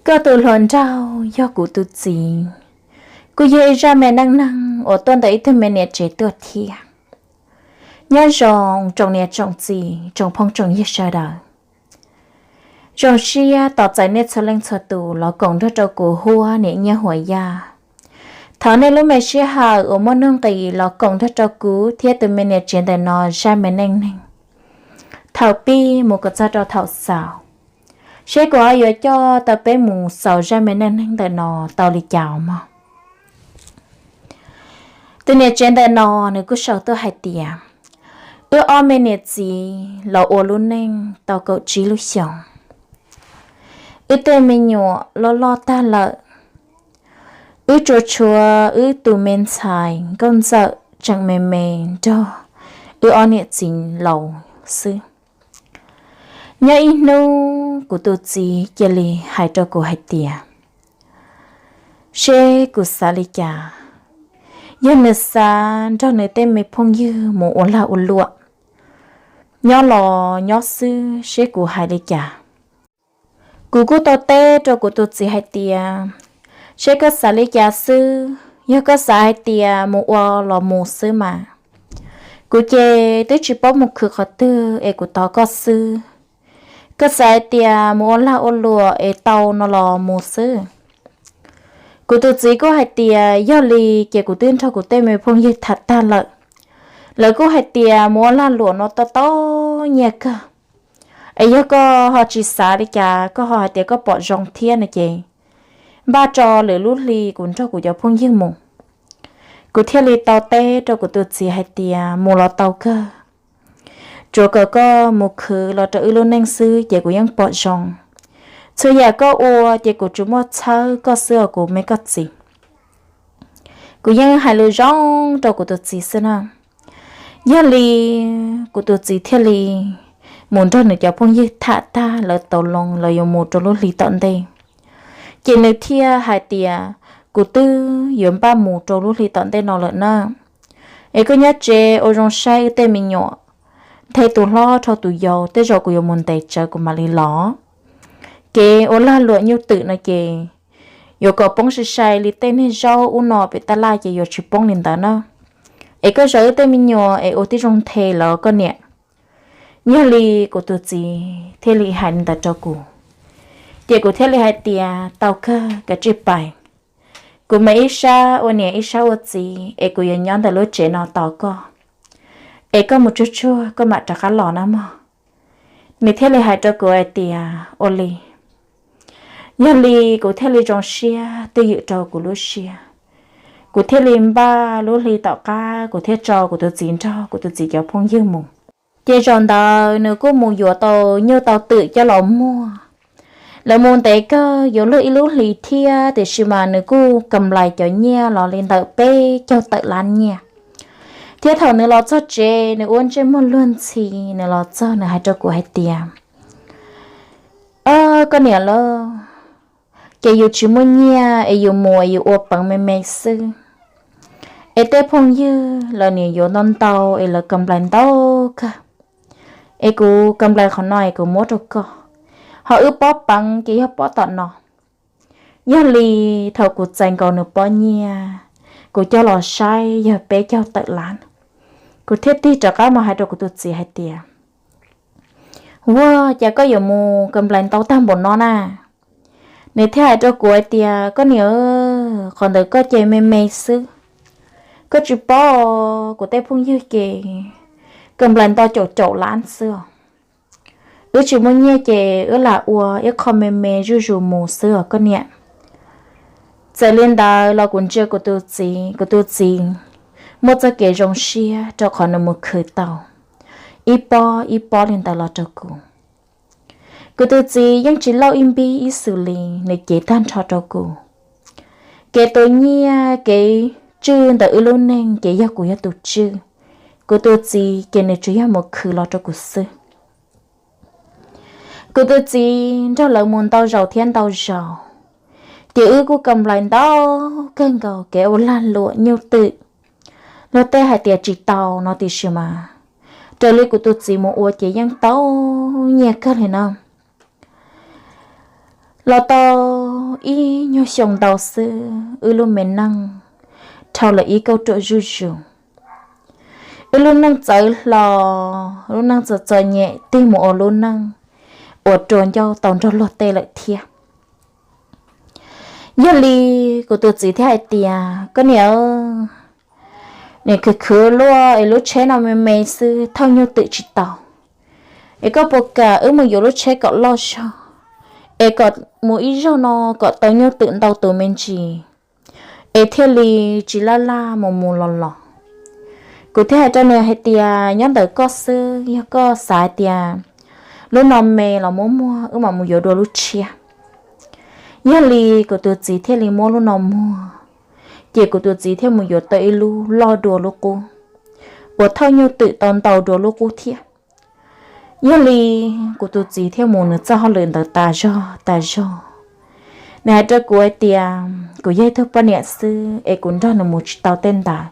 Koj tus hluas nraug yog kuv tus txiv, kuj yog ib zaj me neej neeg uas tuaj ntawm ib tug me niam tsev tuaj thiab. Nyob zoo tsoom niam tsoom txiv tsoom phooj tsoom ywg sawv daws. Zoo siab tos txais nej txhua leej txhua tus los koom nrog rau kuv Huab Niam Nyiaj Huas Yaj. Thov nej lub me sij hawm uas muaj nuj nqis los koom nrog rau kuv thiab tus me niam tsev ntawm no zaj me neej neeg thaum pib mus kom txog rau thaum xaus, seb kuv ho yuav coj tau peb mus xaus zaj me neej neeg ntawm no tau li cas mog. Tus niam tsev ntawm no nws kuj sau tuaj hais tias, wb ob me niam txiv los ua lub neej tau kaum tsib lub xyoos. Wb tej me nyuam loj loj tag lawm, wb tsuas tshuav wb tus me ntxhais Nkauj Ntxawm tseem me me nrog wb ob niam txiv laus xwb. Nyob ib hnub kuv tus txiv cia li hais rau kuv hais tias, seb kuv xav li cas, yog nws xav nrog nws tej me phooj ywg mus ua lag ua luam nyob los nyob xwb seb kuv hais li cas. Kuv kuj tau teb rau kuv tus txiv hais tias, seb koj xav li cas xwb, yog koj xav hais tias mus ua los mus xwb mas, kuv ces twb tsis paub mus khwv qhov twg es kuv tos koj xwb. Koj xav hais tias mus ua lag ua luam es tau no los mus xwb. Kuv tus txiv kuj hais tias yog li ces kuv twb nrog kuv tej me phooj ywg tham tag lawm. Lawv kuj hais tias mus ua lag luam no tau tau nyiaj kawg. Es yog koj ho tsis xav li cas, koj ho hais tias koj pom zoo thiab no ces, npaj tso lwm lub hli kuv nrog kuv cov phooj ywg mus. Kuv thiaj li tau teb rau kuv tus txiv hais tias mus los tau kawg, tsuav kom koj mus khwv los rau wb lub neej xwb ces kuv yeej pom zoo. Txhua yam koj ua ces kuv tsuas muaj txhawb koj xwb os kuv me koj txiv. Kuv yeej hais lus zoo rau kuv tus txiv xwb na. Yog li kuv tus txiv thiaj li mus nrog nws cov phooj ywg tham tag lawv tau loo lawv yuav mus rau lub hli tom ntej, ces nws thiaj hais tias, kuv twb yuav npaj mus rau lub hli tom ntej no lawm na. Es koj nyob tsev ua zoo saib wb tej me nyuam, nthe tus hlob rau tus yau, tej zaum kuv yuav mus ntes tsawv kuv mam li los. Kev ua lag luam nyuj twm no ces yuav kom poob sai sai li tej niag zaub ub no pem tab laj ces yuav tsis poob li ntawd na. Es koj zov wb tej me nyuam es ua tib zoo nthe lawv koj niam. Yog li kuv tus txiv thiaj li hais li ntawd rau kuv, ces kuv thiaj li hais tias tau kawg kav tsij pais. Kuv mam ib sab ua niam ib sab ua txiv es kuv yuav nyob ntawm lub tsev no tos koj, es koj mus tsuag tsuag koj mam rov qab los na mog. Nws thiaj li hais rau kuv hais tias ua li. Yog li kuv thiaj li zoo siab twj ywm rau kuv lub siab. Kuv thiaj li npaj lub hli tom qab kuv thiaj tso kuv tus txiv nrog kuv tus txiv cov phooj ywg mus. Ces zaum ntawd nws kuj mus yuav tau nyuj tau twm coj los muag. Lawv mus ntev kawg yuav luag ib lub hlis thiab tiam sis mas nws kuj kam nplais cov nyiaj los li ntawm peb caug tawm lab nyiaj. Thiab thaum nws los txog tsev nws ua ntsej muag luag ntxhi, nws los txog nws hais rau kuv hais tias, koj niam lawm, ces yus tsis muaj nyiaj es yus mus es yus ua peev me me xwb. Es tej phooj ywg lawv niam yuav ntau ntau es lawv kam nplais ntau kawg. Es kuv kam nplais qhov no es kuv muab rau koj. Ho wb pob peev ces yog pob tom no. Yog li thaum kuv txais nkaus nws pob nyiaj, kuv coj los saib yog peb caug tawm lab. Kuv thiaj tig rov qab mus hais rau kuv tus txiv hais tias, ua cas koj yuav mus kam nplais ntau tag npaum no na? Nws thiaj hais rau kuv hais tias, koj niam, qhov ntawd koj ces me me xwb. Koj tsis paub, kuv tej phooj ywg ces kam nplais ntau caum caum lab xwb os. Wb tsis muaj nyiaj ces wb lam ua ib qho me me zuj zus mus xwb os koj niam. Txawm li ntawd los kuv ntsia kuv tus txiv, kuv tus txiv muaj txoj kev zoo siab rau qhov nws mus khwv tau ib pob ib pob li ntawd los rau kuv. Kuv tus txiv yeej tsis lauj ib npib ib xus li, nws cev tag nrho rau kuv. Kev tua nyiaj kev tswj ntawm wb lub neej ces yog kuv yog tus tswj. Kuv tus txiv ces nws tsuas yog mus khwv los rau kuv xwb. Kuv tus txiv nrog lawv mus ntau zaus thiab ntau zaus, ces wb kuj kam nplais ntau kawg nkaus kev ua lag luam nyuj twm. Luag tej hais tias tsis tau no tiam sis mas, raws li kuv tus txiv mus ua ces yeej tau nyiaj kawg li no. Los tau ib nyuag xyoo ntau xwb, wb lub me neej dhau lawm ib kauj ruam zuj zus. Wb lub neej txawv hlo, lub neej txom txom nyem tig mus ua lub neej uas rua ncauj tau nrog luag tej lawm thiab. Yog li kuv tus txiv thiaj hais tias, koj niam, nim khwv khwv luaj es lub tsheb no me me xwb, thauj nyuj twm tsis tau. Es koj puas kam wb mus yuav lub tsheb kom loj zog, es kom mus ib zaug no kom tau nyuj twm ntau tus me ntsis, es thiaj li tsis laj laj mus mus los los. Kuv thiaj hais rau nws hais tias, nyob ntawm koj xwb, yog koj xav hais tias lub no me los muab muag, wb mam mus yuav dua lub tshiab. Yog li kuv tus txiv thiaj li muab lub no muag, ces kuv tus txiv thiaj mus yuav tau ib lub loj dua lub qub, uas thauj nyuj twm tau ntau dua lub qub thiab. Yog li kuv tus txiv thiaj mus nws txoj hauj lwm ntawd tas zog tas zog. Nws hais rau kuv hais tias, kuv yog ib tug poj niam xwb es kuv nrog nws mus tsis tau tej ntawd.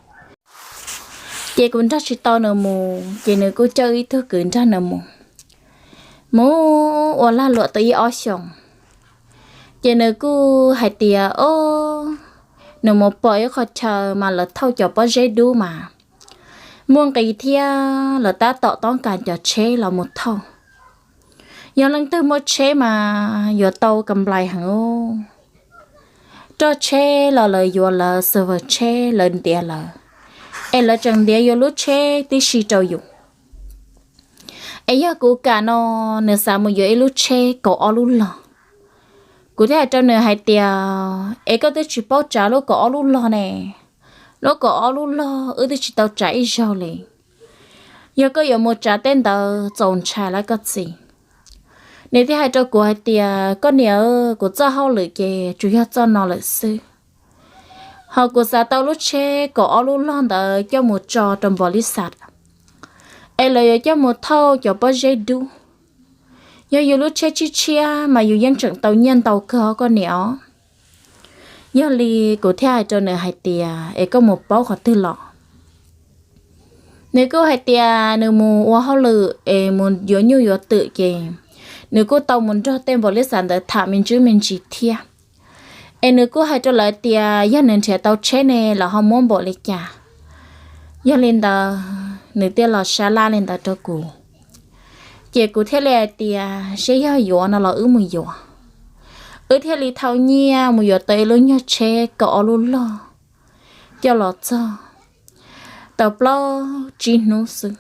Ces kuv nrog tsis tau nws mus, ces nws kuj coj ib tug kwv nrog nws mus. Mus ua lag luam tau ib ob xyoos, ces nws kuj hais tias, o, nws mus pom ib qhov chaw mas lawv thauj cov pob zeb dub mas muaj nqis thiab, lawv tab tom toob kas cov tsheb los mus thauj. Yog leej twg muaj tsheb mas yuav tau kam nplais heev. Roj tsheb los lawv yuav lawv xwb, tsheb lawv ntiav lawv, es lawv tseem ntiav yuav lub tsheb tib si rau yus. Es yog kuv kam no, nws xav mus yuav ib lub tsheb kaum ob lub log. Kuv thiaj hais rau nws hais tias, es koj twb tsis paub tsav lub kaum ob lub log ne, lub kaum ob lub log wb twb tsis tau tsav ib zaug li. Yog koj yuav mus tsav tej ntawd txaus ntshai lawm koj txiv. Nws thiaj hais rau kuv hais tias, koj niam, kuv txoj hauj lwm ces tsuas yog txoj no lawm xwb. Ho kuv xav tau lub tsheb kaum ob lub log ntawd coj mus tso rau npom lis xas, es lawv yuav coj mus thauj cov pob zeb dub. Yog yus lub tsheb tshiab tshiab mas yus yeej tseem tau nyiaj ntau kawg os koj niam os. Yog li kuv thiaj hais rau nws hais tias, es koj mus paub qhov twg los? Nws kuj hais tias nws mus ua hauj lwm es mus yuav nyuj yuav twm ces nws kuj tau mus nrog tej npom lis xas ntawd tham me ntsis me ntsis thiab. Es nws kuj hais rau lawv tias yog nws nrhiav tau tsheb ne los ho muab npaum li cas. Yog li ntawd nws thiaj los sab laj li ntawd rau kuv. Ces kuv thiaj li hais tias, seb yog yuav no los wb mus yuav. Wb thiaj li thau nyiaj mus yuav tau ib lub nyuag tsheb kaum ob lub log coj los txog. Tau plaub tsib hnub xwb,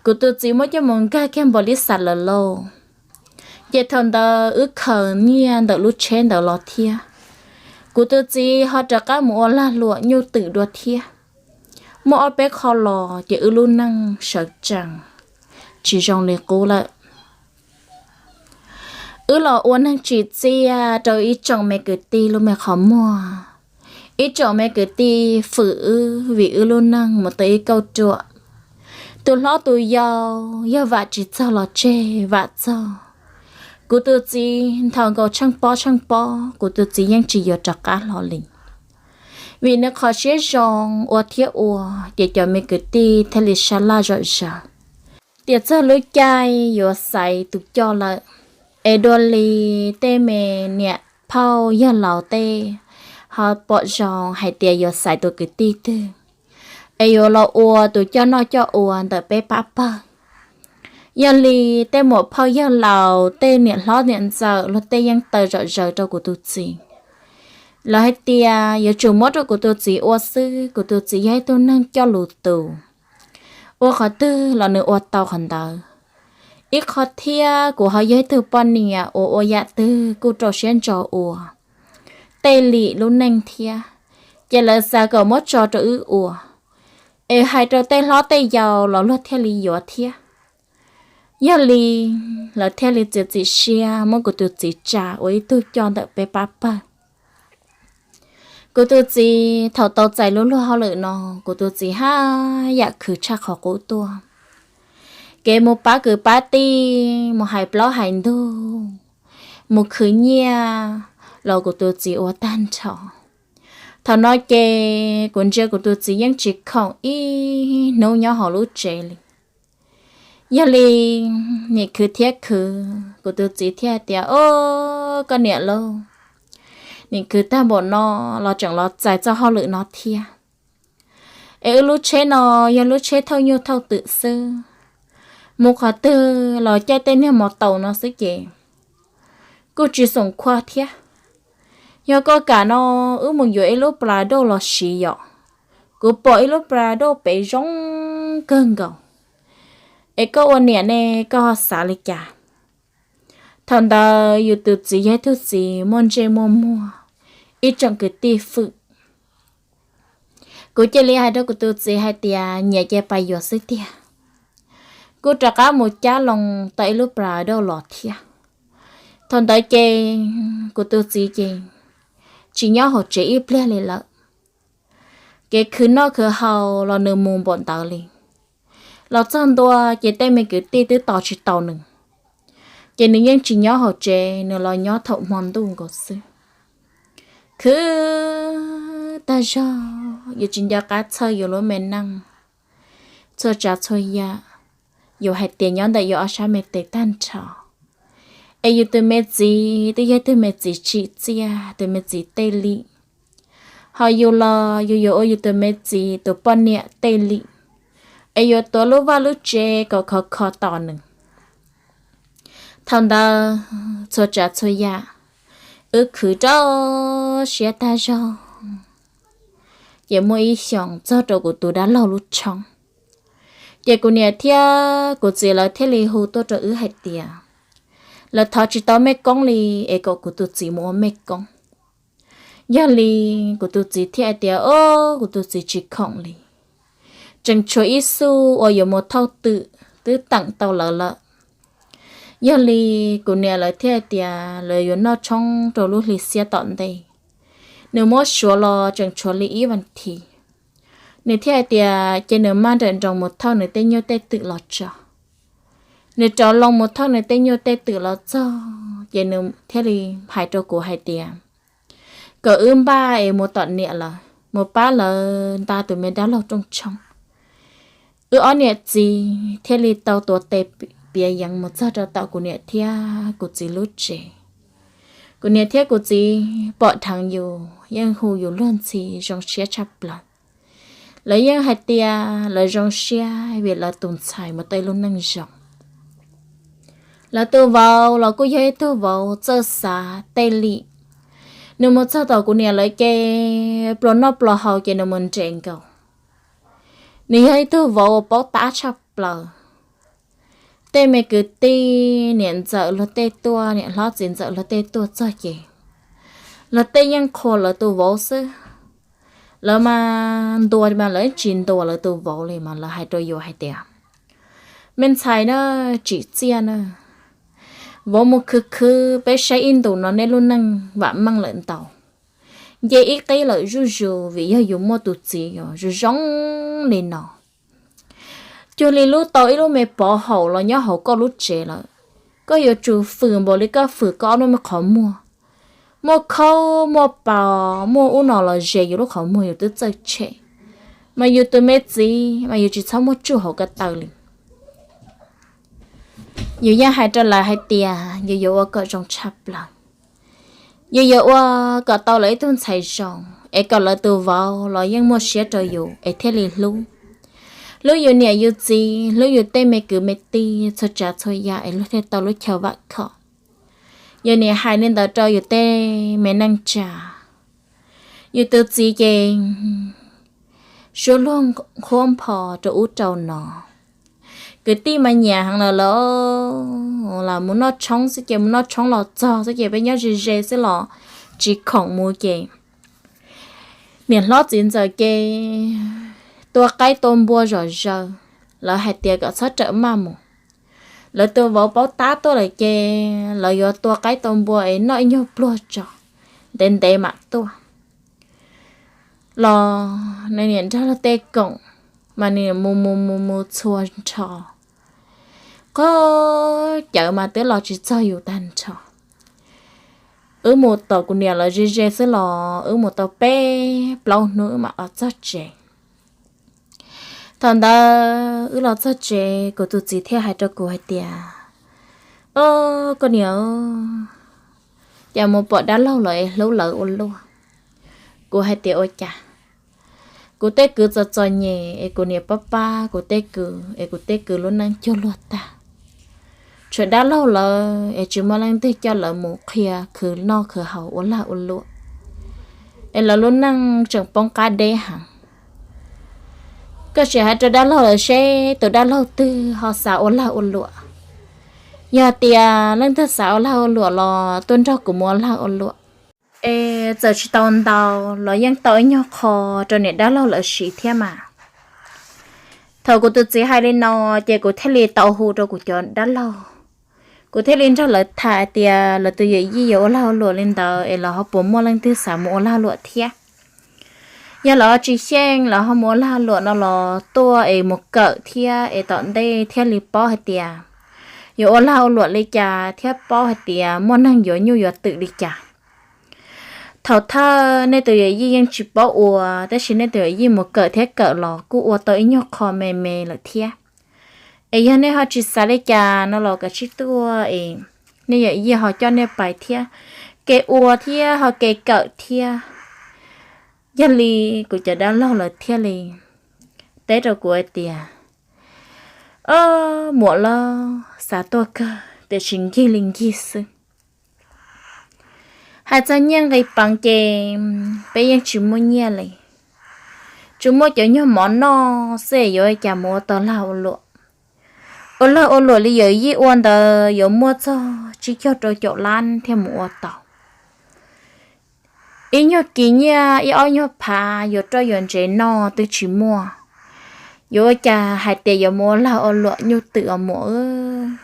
kuv tus txiv muab coj mus nkag kiag npom lis xas lawm lauj. Ces thaum ntawd wb khaws nyiaj ntawm lub tsheb ntawd los thiab. Kuv tus txiv ho rov qab mus ua lag luam nyuj twm dua thiab. Muaj ob peb qho los ces wb lub neej sawv tsees, tsis zoo li qub lawm. Wb los ua neeg tsim txiaj rau ib tsoom me kwv tij lub me qhov muag. Ib tsoom me kwv tij fwm wb vim wb lub neej mus tau ib kauj ruam. Tus hlob tus yau, yog vam tsis txog los tseg vam txog. Kuv tus txiv nthos nkaus tsheej pob tsheej pob, kuv tus txiv yeej tsis yuav rov qab hlo li. Vim nws qhov siab zoo ua thiab ua, ces cov me kwv tij thiaj li sab laj zom zaws. Tiam txog lub caij yuav xaiv tus coj lawm, es dua li tej me niam phauj yawg laus tej ho pom zoo hais tias yuav xaiv tus kwv tij twg, es yuav los ua tus coj noj coj ua ntawm peb pab pawg. Yog li tej muam phauj yawg laus, tej niam hlob niam ntxawm luag tej yeej taw zom zaws rau kuv tus txiv. Lawv hais tias yuav tsum muab rau kuv tus txiv ua xwb, kuv tus txiv yog ib tug neeg coj lus tus, ua qhov twg los nws ua tau qhov ntawd. Ib qho thiab kuv ho yog ib tug poj niam uas ua yam twg kuj rau siab ntso ua, tej lim lub neej thiab, ces lawv xav kom muab tso rau wb ua, es hais rau tej hlob tej yau los luag thiaj li yuav thiab. Yog li lawv thiaj li txiav txim siab muab kuv tus txiv tsa ua ib tug coj ntawm peb pab pawg. Kuv tus txiv thaum tau txais lub luag hauj lwm no, kuv tus txiv haj yam khwv tshaj qhov qub tuaj. Kev mus pab kwv pab tij, mus hais plaub hais ntug, mus khwv nyiaj los kuv tus txiv ua tag nrho. Thaum no ces kuv ntsia kuv tus txiv yeej tsis khoom ib hnub nyob hauv lub tsev li. Yog li nim khwv thiab khwv, kuv tus txiv thiaj tias, o, koj niam lauj, nim khwv tag npaum no los tseem los txais txoj hauj lwm no thiab. Es wb lub tsheb no yog lub tsheb thauj nyuj thauj twm xwb, mus qhov twg los caij tej niag mos taus no xwb ces kuj tsis xoom khuaj thiab. Yog koj kam no wb mus yuav ib lub Prado los siv yom. Kuv pom ib lub Prado pem zoo kawg nkaus, es koj ua niam ne, koj ho xav li cas? Thaum ntawd yus tus txiv yog ib tug txiv muaj ntsej muaj muag, ib tsoom kwv tij fwm. Kuv cia li hais rau kuv tus txiv hais tias nyiam ces pais yuav xwb tiag. Kuj rov qab mus cab loo tau ib lub Prado los thiab. Thaum ntawd ces kuv tus txiv ces tsis nyob hauv tsev ib pliag li lawm. Kev khwv noj khwv haus los nws mus npaum ntawd li. Los txog ntua ces tej me kwv tij twb tos tsis tau nws, ces nws yeej tsis nyob hauv tsev, nws los nyob thaum hmo ntuj nkaus xwb. Khwv tag zog yus tsis nco qab txhawj yus lub me neej, txhua tsav txhua yam, yus hais tias nyob ntawm yus ob sab me tes tag nrho. Es yus tus me txiv twb yog tus me txiv tsim txiaj, tus me txiv tej lim, ho yus los yus yuav ua yus tus me txiv tus poj niam tej lim, es yuav tuav lub vaj lub tsev kom khov kho tos nws. Thaum ntawd txhua tsav txhua yam wb khwv rau siab tag zog. Ces muaj ib xyoos txog rau kuv tus dab laug lub tshoob, ces kuv niam thiab kuv txiv lawv thiaj li hu tuaj rau wb hais tias lawv thov tsis tau mej koob li, es kom kuv tus txiv mus ua mej koob. Yog li kuv tus txiv thiaj hais tias o, kuv tus txiv tsis khoom li. Tseem tshuav ib xuj uas yuav mus thauj twm twb teem tau lawv lawm. Yog li kuv niam lawv thiaj hais tias lawv yuav noj tshoob rau lub hli xiab tom ntej. Nws muab suav los tseem tshuav li ib vas thiv. Nws thiaj hais tias ces nws maj nrawm nroos mus thauj nws tej nyuj tej twm los tso. Nws rov loo mus thauj nws tej nyuj tej twm los txog ces nws thiaj li hais rau kuv hais tias kom wb npaj es mus tom niam lawv, mus pab lawv nta tus me dab laug rooj tshoob. Wb ob niam txiv thiaj li tau tuav tes piav yeev mus txog rau tom kuv niam thiab kuv txiv lub tsev. Kuv niam thiab kuv txiv pom dheev yus yeej hu yus luag ntxhi zoo siab tshaj plaws. Lawv yeej hais tias lawv zoo siab vim lawv tus ntxhais mus tau ib lub neej zoo. Lawv tus vauv los kuj yog ib tug vauv txawj xav tej lim. Nws mus txog tom kuv niam lawv ces pluas noj pluas haus ces nws mus nres nkaus. Nws yog ib tug vauv uas paub tab tshaj plaws. Tej me kwv tij niam ntxawm luag tej tuaj, niam hlob txiv ntxawm luag tej tuaj txog ces luag tej yeej qhuas lawv tus vauv xwb. Lawv mas ntuas mas lawv tsis ntuas lawv tus vauv li mas lawv hais rau yus hais tias me ntxhais na, tsim txiaj na, vauv mus khwv khwv peb saib ib ntus no nej lub neej vam meej lawm ntau. Nce ib qib lawm zuj zus vim yog yus muaj tus txiv zoo zoo li no. Cuag li lub tau ib lub me pov haum los nyob hauv koj lub tsev lawm, koj yuav tsum fwm npaum li koj fwm koj ob lub me qhov muag. Muaj khaub muaj paus muaj ub no los ze yus lub qhov muag yus twb txawj tshem. Mas yus tus me txiv mas yus tsis txhob muaj tsuj hauv ko taw li. Yus yeej hais rau lawv hais tias yus yuav ua kom zoo tshaj plaws. Yus yuav ua kom tau lawv ib tug ntxhais zoo es kom lawv tus vauv los yeej muaj siab rau yus es thiaj li hlub. Hlub yus niam yus txiv, hlub yus tej me kwv me tij txhua tsav txhua yam es luag thiaj tau lub chaw vam khom. Yus niam hais li ntawd rau yus tej me neej tsa. Yus tus txiv ces suab luag nqhuab npho rau ub rau no. Kwv tij mas nyiam heev lawm lawm, lam mus noj tshoob xwb ces mus noj tshoob los txog xwb ces peb nyob ze ze xwb los tsis khoom mus ces niam hlob txiv ntxawm ces tua qaib tua npua zom zaws, lawv hais tias kom txhob rawm maj mus. Lawv tus vauv paub tab tuaj lawm ces lawv yuav tua qaib tua npua es noj ib nyuag pluag tso, ntev ntev mam tuaj. Los nws niam nrog luag tej koom, mas nws mus mus mus mus txhua nrho, qhov cawv mas twb los tsis txog yus tag nrho. Wb mus tom kuv niam lawv ze ze xwb los wb mus tau peb plaub hnub wb mam los txog tsev. Thaum ntawd wb los txog tsev kuv tus txiv thiaj hais rau kuv hais tias, o, koj niam, Cas mus pom dab laug lawm es hlub lawv ua luaj. Kuv hais tias ua cas, kuv tej kwv txom txom nyem es kuv niam pab pab kuv tej kwv es kuv tej kwv lub neej cuag luag tag. Tshuav dab laug lawv es tsis muaj leej twg coj lawv mus qhia khwv noj khwv haus ua lag ua luam, es lawv lub neej tseem poob qab deb heev. Koj sim hais rau dab laug lawv seb tus dab laug twg ho xav ua lag ua luam. Yog tias leej twg xav ua lag ua luam los tuaj nrog kuv mus ua lag ua luam, es txawm tsis tau ntau los yeej tau ib nyuag qho rau niam dab laug lawv siv thiab mas. Thaum kuv tus txiv hais li no, ces kuv thiaj li tau hu rau kuv cov dab laug. Kuv thiaj li nrog lawv tham tias lawv tus yawm yij yuav ua lag ua luam li ntawd es lawv ho puas muaj leej twg xav mus ua lag luam thiab. Yog lawv ho tsis xyeej lawv ho mus ua lag luam no los tuaj es mus kawm thiab es tom ntej thiaj li paub hais tias yuav ua lag ua luam li cas thiab paub hais tias muaj neeg yuav nyuj yuav twm li cas. Thaum thawj nej tus yawm yij yeej tsis paub ua, tab sis nej tus yawm yij mus kawm thiab kawm los kuj ua tau ib nyuag qho me me lawm thiab. Es yog nej ho tsis xav li cas no los kav tsij tuaj es nej yawm yij ho coj nej pais thiab, ke ua thiab ho ke kawm thiab. Yog li kuv cov dab laug lawv thiaj li teb rau kuv hais tias, o, muam los xav tuaj kawg tiam sis nkig li nkig xwb. Hais txog nyiaj nqis peev ces peb yeej tsis muaj nyiaj li, tsuas muaj cov nyuag mov noj xwb yuav ua cas mus ua tau lag ua luam. Ua lag ua luam li yawm yij ua ntawd yuav muaj txog tsib caug rau caum lab thiaj mus ua tau. Ib nyuag kis nyiaj ib ob nyuag phav yuav roj yuav ntsev noj twb tsis muaj, yuav ua cas hais tias yuav mus ua lag ua luam nyuj twm os muam.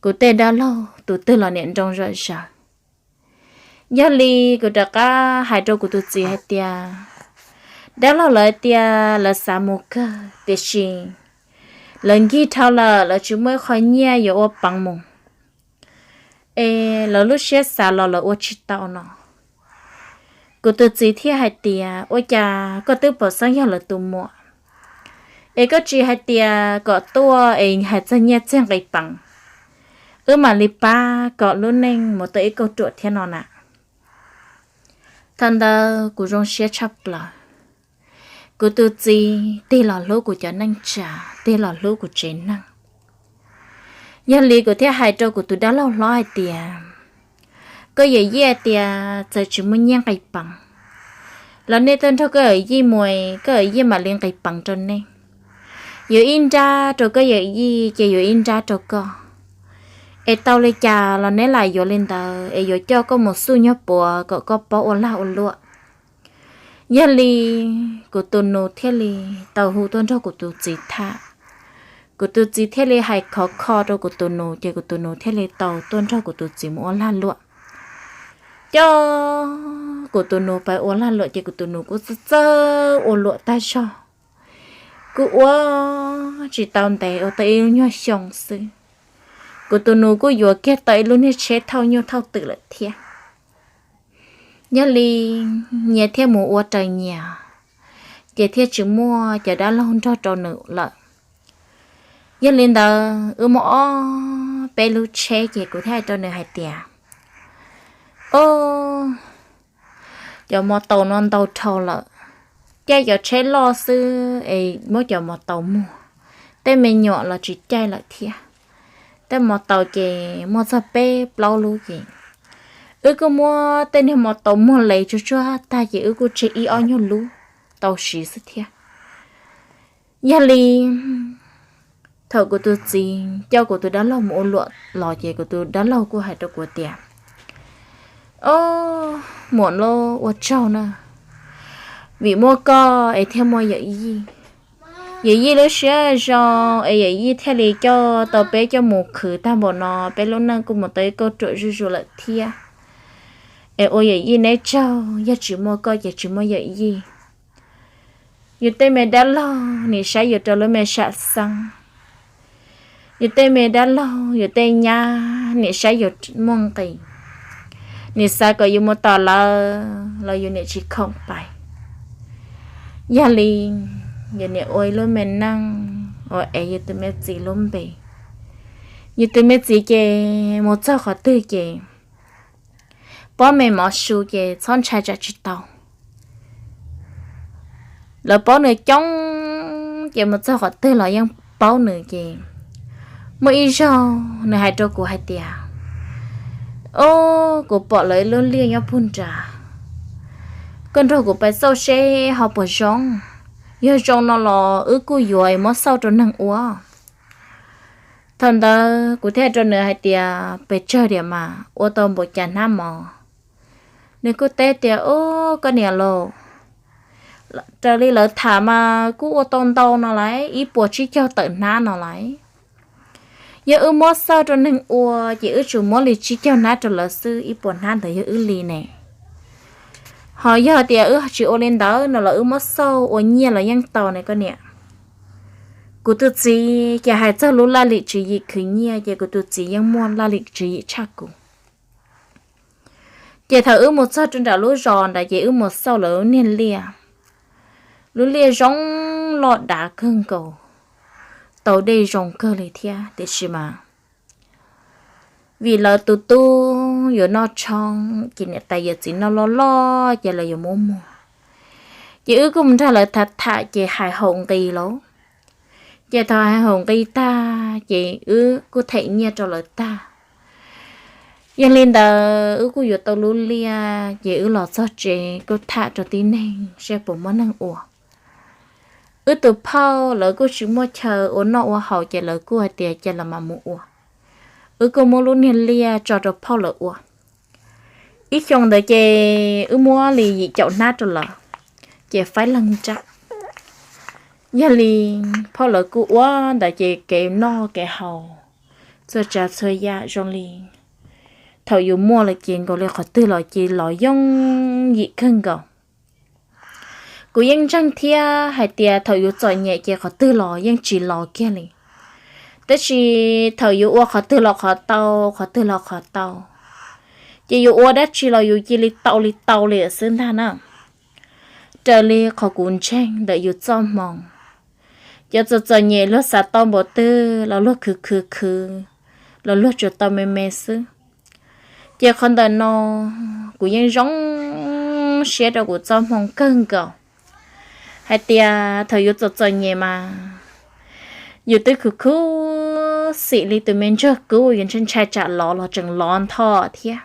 Kuv tej dab laug tus twg los niam nroo zom zaws. Yog li kuv rov qab hais rau kuv tus txiv hais tias, dab laug lawv tias lawv xav mus kawg tiam sis lawv nkig dhau lawm lawv tsis muaj ib qho nyiaj yuav ua peev mus, es lawv lub siab xav los lawv ua tsis tau no. Kuv tus txiv thiaj hais tias ua cas koj twb pom xeeb yog lawv tus muam, es koj tsis hais tias kom tuaj es hais txog nyiaj txiag nqis peev, wb mam li pab kom lub neej mus tau ib kauj ruam thiab no na. Thaum ntawd kuv zoo siab tshaj plaws. Kuv tus txiv tig los hlub kuv cov neej tsa, tig los hlub kuv tsev neeg. Yog li kuv thiaj hais rau kuv tus dab laug hlob hais tias, koj yawm yij tias txawm tsis muaj nyiaj nqis peev los nej tuaj nrog koj yawm yij mus, koj yawm yij mam li nqis peev rau nej. Yuav ib nrab rau koj yawm yij ces yuav ib nrab rau koj. Es tau li cas los neb lam yuav li ntawd es yuav coj koj mus xuj nyuag puav kom koj paub ua lag ua luam. Yog li kuv tus nus thiaj li tau hu tuaj nrog kuv tus txiv tham. Kuv tus txiv thiaj li hais khov kho rau kuv tus nus ces kuv tus nus thiaj li tau tuaj nrog kuv tus txiv mus ua lag luam. Coj kuv tus nus pais ua lag luam ces kuv tus nus kuj txawj txawj ua luam tag zog. Kuj ua tsis tau ntev, ua tau ib lub nyuag xyoo xwb, kuv tus nus kuj yuav kiag tau ib lub niag tsheb thauj nyuj thauj twm lawm thiab. Yog li nyias thiaj mus ua raws nyias, ces thiaj tsis muaj cov dab laug nrog rau nws lawm. Yog li ntawd wb muaj ob peb lub tsheb ces kuv thiaj hais rau nws hais tias, o, cov mos taus no ntau dhau lawm, caij cov tsheb loj xwb es muab cov mos taus muag, tej me nyuam los tsis caij lawm thiab. Tej mos taus ces muaj txog peb plaub lub ces wb kuj muab tej niag mos taus muag les tsuag tsuag tag ces wb kuj tseg ib ob nyuag lub tau siv xwb thiab. Yog li thaum kuv tus txiv coj kuv tus dab laug mus ua luam los ces kuv tus dab laug kuj hais rau kuv tias, o, muam lauj, ua tsaug na, vim muaj koj es thiaj muaj yawm yij. Yawm yij lub siab zoo es yawm yij thiaj li coj tau peb coj mus khwv tag npaum no, peb lub neej kuj mus tau ib kauj ruam zuj zus lawm thiab. Es ua yawm yij neb tsaug, yog tsis muaj koj ces tsis muaj yawm yij. Yus tej me dab laug nim saib yus rau lub me sam xeeb, yus tej me dab laug yus tej nyab nim saib yus muaj nqis, nim xav kom yus mus tom lawv los yus nim tsis khoom pais. Yog li yus nim ua ib lub me neej uas ev yus tus me txiv lub npe. Yus tus me txiv ces mus txog qhov twg ces pob me mov su ces txhob ntshai tsam tsis tau. Lawv paub nws coob ces mus txog qhov twg los yeej paub nws ces muaj ib zaug nws hais rau kuv hais tias, Ob, kuv pom lawv ib lub liaj nyob puag nrad, koj nrog kuv pais xauj seb ho puas zoo. Yog zoo no los wb kuj yuav es muab xauj rau neeg ua. Thaum ntawd kuv thiaj rau nws hais tias, Pes tsawg diam mas ua tau npaum cas hnab mov? Nws kuj teb tias, Ob, koj niam laus, raws li lawv tham mas kuj ua tau ntau no lawm, ib puas tsib caug tawm hnab no lawm. Yog wb muab xauj rau neeg ua ces wb tsuas muab li tsib caug hnab rau lawv xwb, ib puas hnab ntawd yog wb li ne. Ho yog tias wb tsis ua li ntawd no los wb muab xauj ua nyiaj los yeej tau ne koj niam. Kuv tus txiv ces hais txog lub laj lim tswv yim khwv nyiaj ces kuv tus txiv yeej muaj laj lim tswv yim tshaj kuv. Ces thaum wb mus txog rau nram lub zos ntawd ces wb mus xauj lawv lub niag liaj. Lub liaj zoo loj dav kawg nkaus, tau dej zoo kawg li thiab tiam sis mas vim lawv tus tub yuav noj tshoob ces niam tais yawm txiv noj loj loj ces lawv yuav muab muag. Ces wb kuj mus nrog lawv tham tham ces hais haum nqi lauj. Ces thaum hais haum nqi tag ces wb kuj them nyiaj rau lawv tag. Yog li ntawd wb kuj yuav tau lub liaj ces wb los txog tsev kuj tham rau tib neeg seb puas muaj neeg ua. Wb tus phauj lawv kuj tsis muaj chaw ua noj ua haus ces lawv kuj hais tias cia lawv mam mus ua. Wb kuj muab lub niag liaj tso rau phauj lawv ua. Ib xyoo ntawd ces wb muab li yim caum hnab rau lawv, ces faib leeg nrab. Yog li phauj lawv kuj ua ntawd ces kev noj kev haus txhua tsav txhua yam zoo li thaum yus muaj lawm ces nkaus li qhov twg los ces los yooj yim kawg nkaus. Kuv yeej ntseeg thiab hais tias thaum yus txom nyem ces qhov twg los yeej tsis los kiag li. Tab sis thaum yus ua qhov twg los qhov tau, qhov twg los qhov tau, ces yus ua dab tsi los yus cia li tau li tau li xwb ntag na. Raws li qhov kuv ntseeg ntawm yus txoj hmoo, cov txom txom nyem luag xav tau npaum twg los luag khwv khwv khwv los luag tsuas tau me me xwb. Ces qhov ntawm no kuv yeej zoo siab rau kuv txoj hmoo kawg nkaus, hais tias thaum yus txom txom nyem mas yus twb khwv khwv xim li tus me ntsuag kub, yus ntshai ntshai tsam lov los tseem lov nthos thiab.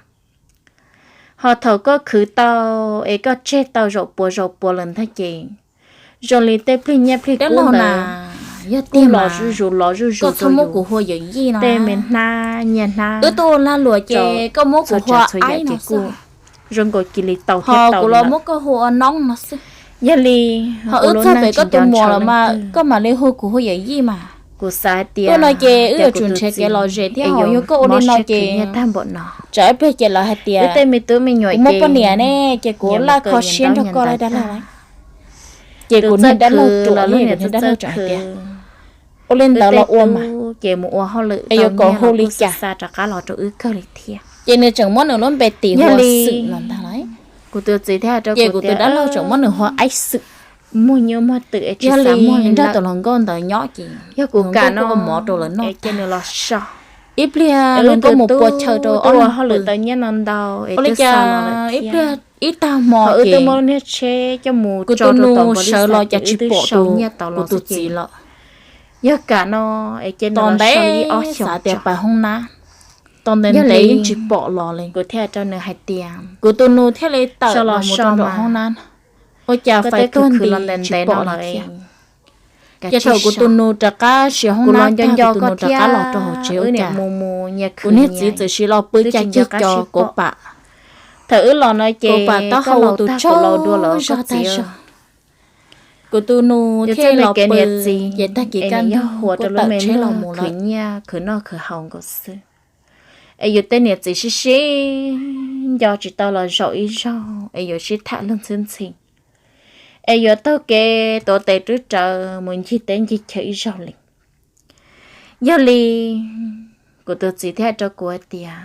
Ho thaum koj khwv tau es koj tseg tau zaum puas zaum puas lawm ntag ces zoo li tej plig nyiaj plig kub ntawd yog tiag los zuj zus los zuj zus, koj txhob muab kuv hu yawm yij no, tej me hnab nyiaj hnab, wb tuaj ua lag luam ces koj muab kuv hu aib no kuj zoo nkaus cia li tau thiab tau, kuv los muab koj hu ua noob no xwb. Yog li ho wb txog pem koj tus muam los mas koj mam li hu kuv hu yawm yij mas. Kuv xav hais tias no ces wb yuav tsum nrhiav kev lom zem thiab, ho yog koj ua li no ces tag npaum no, tsam ib pliag ces lawv hais tias tej me tub me nyuam kuv muaj poj niam ne ces kuv laj kho siab nrog koj lawm dab laug. Ces kuv niag dab laug ruam los niag dab laug tseem hais tias ua li ntawd los ua mas, ces mus ua hauj lwm es yuav kom hu li cas rov qab los rau wb kawg li thiab. Ces nws tseem muab nws lub npe tis hu ua Xwm no ntag lauj. Kuv tus txiv thiab ces kuv tus dab laug tseem muab nws hu ua Aib Xwm. Muag nyuj muag twm es tsis xav muag li nrog tus hluas nkauj ntawd nyob ces yog kuv kam no ua mov rau lawv noj ces nws los so. Ib pliag hluas nkauj mus pua chaw rau ob leeg pw, ua li cas ib pliag ib tag hmo ces kuv tus nus sawv los cas tsis pom tus kuv tus txiv lawm. Yog kam no es tos ntev xav tias pais hoob nab, tos ntev ntev yeej tsis pom los li. Kuv thiaj rau nws hais tias, kuv tus nus thiaj li tawm los mus rau nraum hoob nab, ua cas fais tuag nti tsis pom li thiab. Ces thaum kuv tus nus rov qab siv hoob nab tag, kuv tus nus rov qab los rau hauv tsev ua cas kuv niag txiv txawm siv los pw cas cig co kauv pam. Thaum wb los no ces kauv pam taub hau tus tsaug zog tag zog. Kuv tus nus thiaj los pw, ces tag kis kaj ntug kuj tawm tsheb los mus lawm. Khwv nyiaj khwv noj khwv haus nkaus xwb, es yus tej niam txiv sib sib nco tsis tau los zaum ib zaug es yuav sib tham luag ntxhi ntxhi, es yuav taug kev tuav tes rub rawv mus ncig teb ncig chaw ib zaug li. Yog li kuv tus txiv thiaj rau kuv hais tias,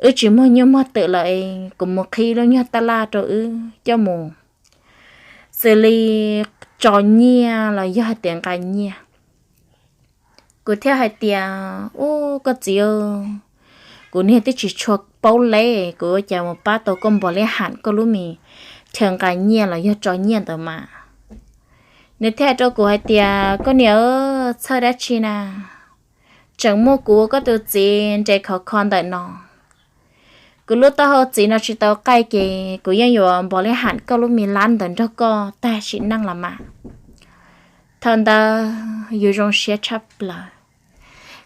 wb tsis muag nyuj muag twm lawm, kuv mus qhib lub nyuag tab laj rau wb coj mus, xws li tso nyiaj los yog hais tias nqa nyiaj. Kuv thiaj hais tias, ub, koj txiv, kuv niag twb tsis tshua paub leb, kuv ua cas mus pab tau koj npog liab ham koj lub me chaw nqa nyiaj los yog tso nyiaj ntawd mas. Nws thiaj hais rau kuv hais tias, koj niam, txhawj dab tsi na, tseem muaj kuv koj tus txiv nres khov kho ntawm no. Kuv lub taub hau txiv no tsis tau qaij ces kuv yeej yuav npog liab ham koj lub me lab ntawd nrog koj tag sim neej los mas. Thaum ntawd yus zoo siab tshaj plaws.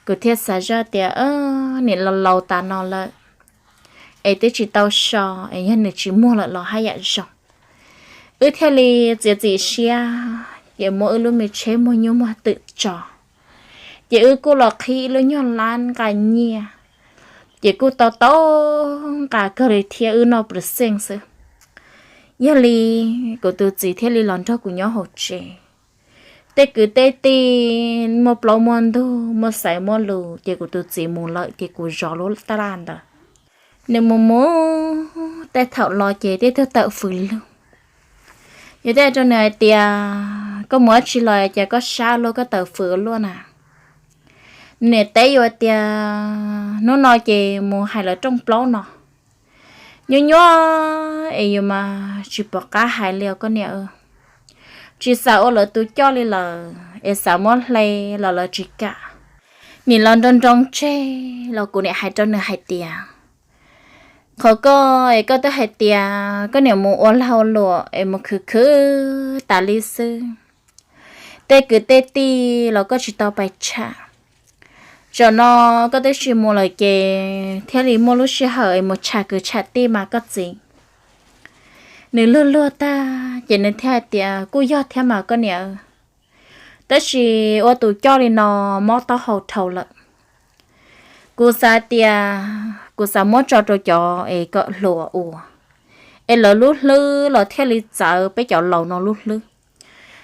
Kuv thiaj xav zoj tias, niam laus laus tas no lawm es twb tsis tau so, es yog nws tsis muag lawm los haj yam zoo. Wb thiaj li txiav txim siab ces muab wb lub me tsheb muag nyuj muag twm tso, ces wb kuj los qhib ib lub nyuag lab nqa nyiaj, ces kuj tau tau nqa kawg li thiab, wb noj pws xeej xwb. Yog li kuv tus txiv thiaj li los nrog kuv nyob hauv tsev. Tej kwv tej tij muaj plaub muaj ntug, muaj xaiv muaj lus, ces kuv tus txiv mus lawm ces kuv zov lub taj laj ntawd. Nws mus mus tej thaum los ces tej tug tawm fws lug. Yus thiaj rau nws hais tias, koj mus dab tsi los cas koj sab luaj koj tawm fws luaj na? Nws niam teb yus tias, hnub no ces mus hais lawv rooj plaub no. Nyuaj nyuaj es yus mas tsis pom qab hais li os koj niam. Tsis xav ua lawv tus coj li lawm es xav muab hle los lawv tsis kam. Nim los nroo nroo tseg los kuv niam hais rau nws hais tias, qhov koj es koj twb hais tias koj niam mus ua lag ua luam es mus khwv khwv tas li xwb. Tej kwv tej tij los koj tsis tau pais tsham. Zaum no koj twb tsis mus lawm ces thiaj li muaj lub sij hawm es mus tsham kwv tsham tij mas koj txiv. Nws luag luag tag ces nws thiaj hais tias, kuj yog thiab mas koj niam, tab sis ua tus coj li no mob taub hau dhau lawm. Kuv xav tias kuv xav muab tso rau cov es kom hluas ua, es lawv lub hlwb los thiaj li txawv peb cov laus no lub hlwb.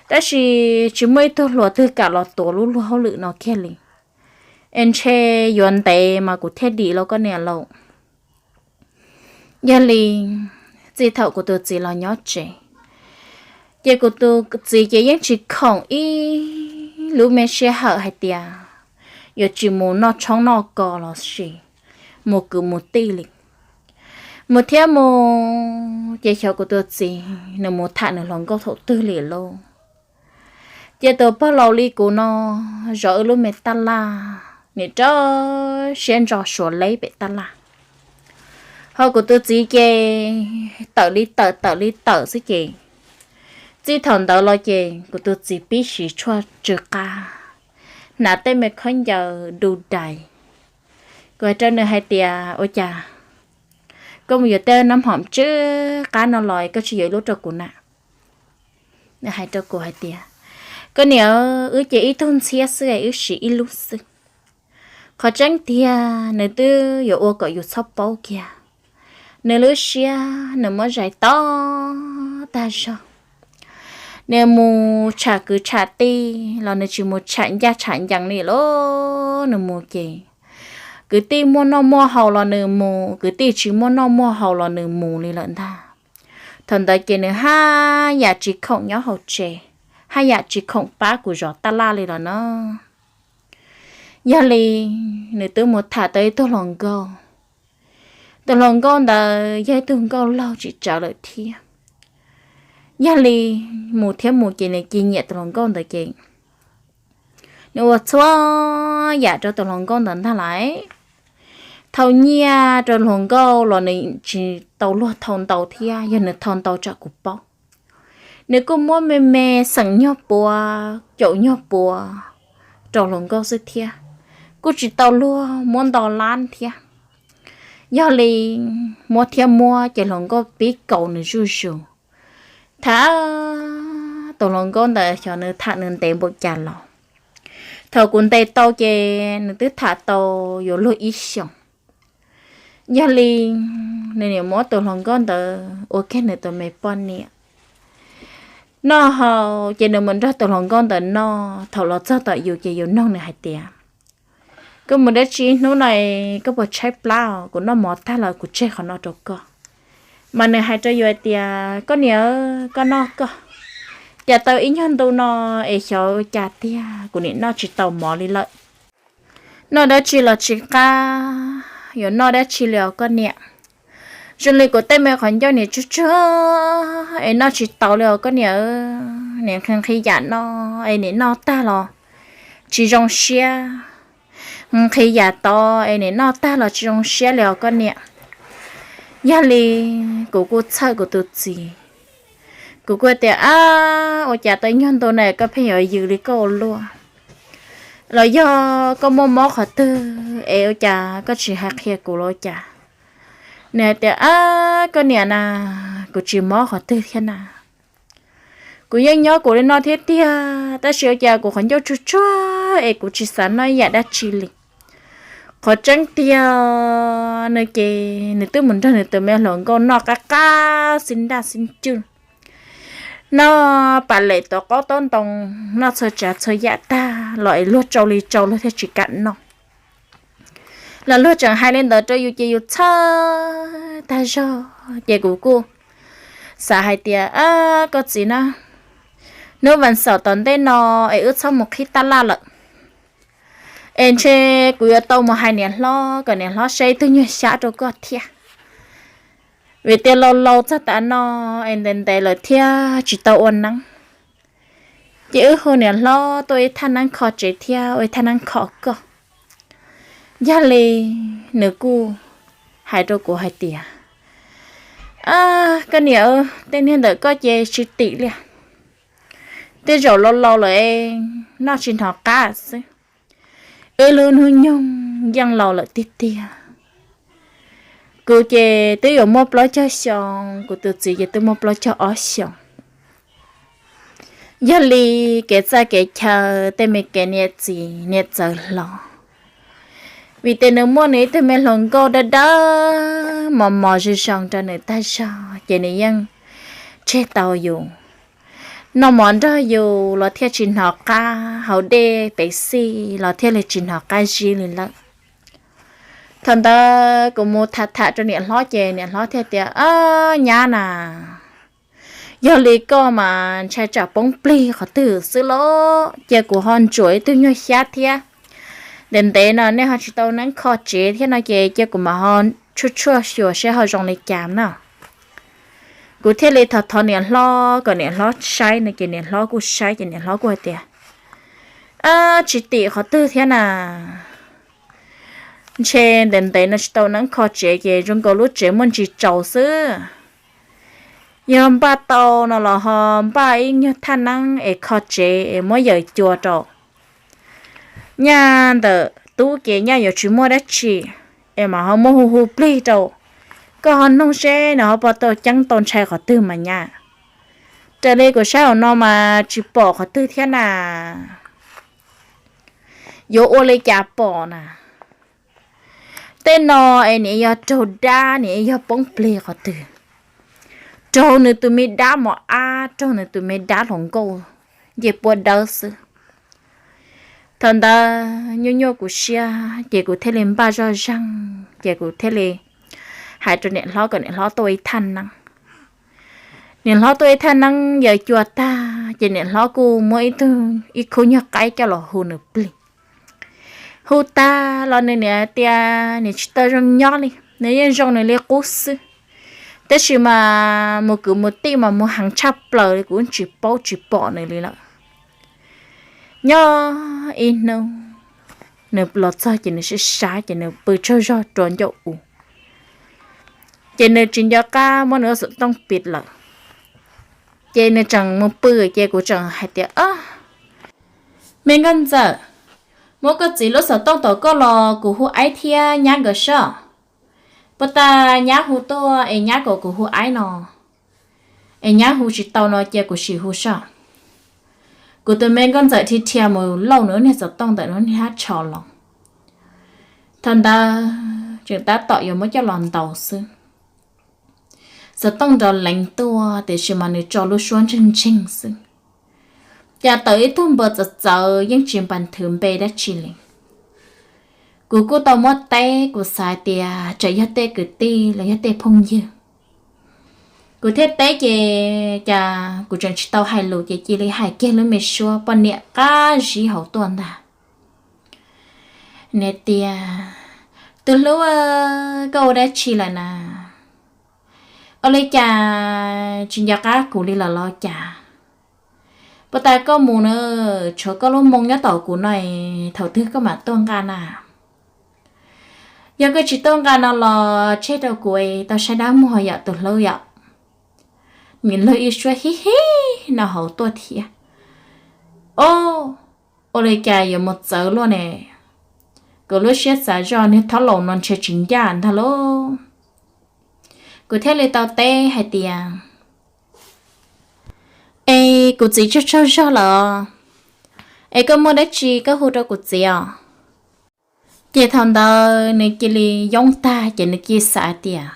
Tab sis tsis muaj ib tug hluas twg kam los tuav lub luag hauj lwm no kiag li. Es ntshe yuav ntev mas kuv thiaj dim los koj niam lauj. Yog li txij thaum kuv tus txiv los nyob tsev, ces kuv tus txiv ces yeej tsis khoom ib lub me sij hawm hais tias yuav tsis mus noj tshoob noj kos los sis mus kwv mus tij li. Mus thiab mus ces xyov kuv tus txiv nws mus tham nws hluas nkauj thaum twg li lauj. Ces tus pog laus li kuv no zov wb lub me taj laj, nim rau siab ntso suav leb pem taj laj. Ho kuv tus txiv ces tawm li tawm tawm li tawm xwb ces txij thaum ntawd los ces kuv tus txiv pib siv tshuaj tsw qab, hnav tej me khaub ncaws du dais. Kuv hais rau nws hais tias, ua cas koj mus yuav tej nab hom tsw qab no los koj tsis yuav ib lub rau kuv na? Nws hais rau kuv hais tias, koj niam, wb ces ib tug ntxhiab xwb wb siv ib lub xwb. Qhov tseeb tiag nws twb yuav ua kom yus txhob paub kiag. Nws lub siab nws muab zais to tag zog. Nws mus tsham kwv tsham tij los nws tsis mus tsham ncaj tsham ncees li lauj. Nws mus ces kwv tij muaj noj muaj haus los nws mus, kwv tij tsis muaj noj muaj haus los nws mus li lawm ntag. Thaum ntawd ces nws haj yam tsis khoom nyob hauv tsev, haj yam tsis khoom pab kuv zov taj laj li los no. Yog li nws twb mus tham tau ib tug hluas nkauj. Tus hluas nkauj ntawd yog ib tug nkauj laug tsis tsawg lawm thiab. Yog li mus thiab mus ces nws cia nyiam tus hluas nkauj ntawd ces nws ua txhua yam rau tus hluas nkauj ntawd ntag lauj. Thau nyiaj rau hluas nkauj los nws tsis tau luag thau ntau thiab, yog nws thau ntau tsam kuv paub. Nws kuj muab me me xeem nyuag puav caum nyuag puav rau hluas nkauj xwb thiab, kuj tsis tau luag muab nto lab thiab. Yog li muab thiab muab ces hluas nkauj pib kaus nws zuj zus. Tham tus hluas nkauj ntawd xyov nws tham nws ntev npaum cas los. Thaum kuv ntes tau ces nws twb tham tau yuav luag ib xyoos. Yog li nws niam muab tus hluas nkauj ntawd ua kiag nws tus me poj niam. Noj haus ces nws mus nrog tus hluas nkauj ntawd noj, thaum los txog tom yus ces yus nug nws hais tias, koj mus dab tsi hnub no, koj puas tshaib plab os? Kuv noj mov tag lawm kuv tseg qhov no rau koj. Mas nws hais rau yus hais tias, koj niam, koj noj koj, cas tau ib nyuag ntu no es xyov cas tiag kuv nim noj tsis tau mov li lawm. Noj dab tsi los tsis qab, yuav noj dab tsi li os koj niam. Zoo li kuv tej me qhov ncauj niam tsuag tsuag es noj tsis tau li os koj niam. Niam nqhis nqhis yam no es niam noj tag los tsis zoo siab, nqhis yam tod es niam noj tag los tsis zoo siab li os koj niam. Yog li kuv kuj txhawj kuv tus txiv, kuv kuj tias, ab, ua cas tau nyuag ntu na koj pheej yuav yws li koj ua luaj, los yog koj muaj mob qhov twg es ua cas koj tsis hais qhia kuv los ua cas? Nws hais tias, ab, koj niam na, kuv tsis mob qhov twg thiab na. Kuv yeej nyob kuv li no thiab tiag, tab sis ua cas kuv qhov ncauj tsuag tsuag es kuv tsis xav noj ib yam dab tsi li. Qhov tseeb tiag no ces nws twb mus nrog nws tus me hluas nkauj noj qab qab xib nraj xib ncwj, noj pam lem tuav qaub taub ntoo, noj txhua tsav txhua yam tag los es luag tsau li tsau luag thiaj tsis kam noj. Los luag tseem hais li ntawd rau yus ces yus txhawj tag zog ces kuv kuj xav hais tias, ab, koj txiv na, hnub vas xaum tom ntej no es wb txhob mus qhib tab laj lawm, es ntshe kuv yuav tau mus hais niam hlob kom niam hlob saib ib tug nyuag xyab rau koj thiab. Vim tias laus laus txog tav no es ntev ntev lawm thiab tsis tau ua neeb, ces wb hu niam hlob tuaj ib thaj neeb kho tsev thiab ua ib thaj neeb kho koj. Yog li nws kuj hais rau kuv hais tias, koj niam, tej niag ntawm koj ces tsis tim li. Tej zaum laus laus lawm, noj tsis hnov qab xwb. Wb lub hnub nyoog yeej laus lawm tiag tiag. Kuv ces twb yuav muaj plaub caug xyoo, kuv tus txiv ces twb muaj plaub caug ob xyoos. Yog li kev txawj kev chaw tej me kev niam txiv niam txawv hlo, vim tias nws muaj nws ib tug me hluas nkauj dawb dawb mos mos zoo zoo rau nws tag zog ces nws yeej tseg tau yus, noj mov nrog yus los thiaj tsis hnov qab, haus dej pev xij los thiaj li tsis hnov qab zib li lawm. Thaum ntawd kuv mus tham tham rau niam hlob ces niam hlob thiaj tias, nyab na, yog li koj mas ntshai tsam poob plig qhov twg xwb los cia kuv ho ntsuam ib tug nyuag xyab thiab. Ntev ntev no nej ho tsis tau neeb kho tsev thiab no ces cia kuv mam ho tshuaj tshuaj xyuas seb ho zoo li cas na. Kuv thiaj li thov thov niam hlob kom niam hlob saib no ces niam hlob kuj saib ces niam hlob kuj hais tias, tsis tim qhov twg thiab na. Ntshe ntev ntev no tsis tau neeb kho tsev ces zoo nkaus lub tsev muaj ntsis tsaus xwb. Yog npaj tau no los ho npaj ib nyuag thaj neeb es kho tsev es muab yawm cua rau. Nyaj ntawm tub ces nyaj yuav tsis muaj dab tsi, es mas ho muab hu hu plig rau. Koj ho noog seb nws ho puas tau ceeb tau ntshai qhov twg mas nyab. Raws li kuv saib hauv no mas tsis pom qhov twg thiab na. Yuav ua li cas pom na. Tej no es niam yog raug dab, niam yog poob plig qhov twg, raug nws tus me dab mos ab, raug nws tus me dab hluas nkauj nce puab dawb xwb. Thaum ntawd nyuaj nyuaj kuv siab ces kuv thiaj li npaj zoj zeeg ces kuv thiaj li hais rau niam hlob kom niam hlob tuaj ib thaj neeb. Niam hlob tuaj ib thaj neeb yawm cua tag ces niam hlob kuj muab ib tug, ib khub nyuag qaib coj los hu nws plig. Hu tag los nws niam tias nws tsis tau zoo nyob li, nws yeej zoo nws li qub xwb. Tab sis mas mus kwv mus tij mas mus heev tshaj plaws li, kuv tsis paub tsis pom nws li lawm. Nyob ib hnub nws los txog ces nws sib sab ces nws pw tsaug zog rua ncauj u, ces nws tsis nco qab muab nws lub xov tooj pis lawm. Ces nws tseem mus pw ces kuv tseem hais tias, me nkauj ntxawm, muab koj txiv lub xov tooj tom koj los kuv hu aib thiab nyab nkawd soj. Puag ta nyab hu tuaj es nyab kom kuv hu aib no, es nyab hu tsis tau no cia kuv sim hu soj. Kuv tus me nkauj ntxawm dhia dhia mus lauj nws lub niag xov tooj ntawm nws lub niag hab tsho los. Thaum ntawd tseem tab tom yuav muab coj los ntaus xwb. Xov tooj nrov leev tuaj tiam sis mas nws tso lub suab ntseeg ntseeg xwb, cas tawm ib tug npawg txawv txawv yeej tsis npas nthwv npe dab tsi li. Kuv kuj tau muab teb, kuv xav tias tsam yog tej kwv tij los yog tej phooj ywg. Kuv thiaj teb ces cas kuv tseem tsis tau hais lus ces cia li hais kiag lub me suab poj niam qab zib hauv tuaj ntag. Nws tias, Tus hlub, koj ua dab tsi lawm na? Ua li cas tsis nco qab kuv li lawm los cas? Puas tas koj mus na, tshuav koj lub moo nyob tom kuv no, thaum twg koj mam tuaj nqa na? Yog koj tsis tuaj nqa no los tseg rau kuv tau saib dab muag yom tus hlub yom. Nws luag ib suab hib hib no hauv tuaj thiab. Ob, ua li cas yuav mus txawv luaj ne? Kuv lub siab xav zoj niag thaub laus no ntshe tsis ncaj ntag lauj. Kuv thiaj li tau teb hais tias, es kuv txiv tsaug tsaug zog lawm, es koj muaj dab tsi koj hu rau kuv txiv os? Ces thaum ntawd nws cia li yoob tag ces nws cia li xav tias,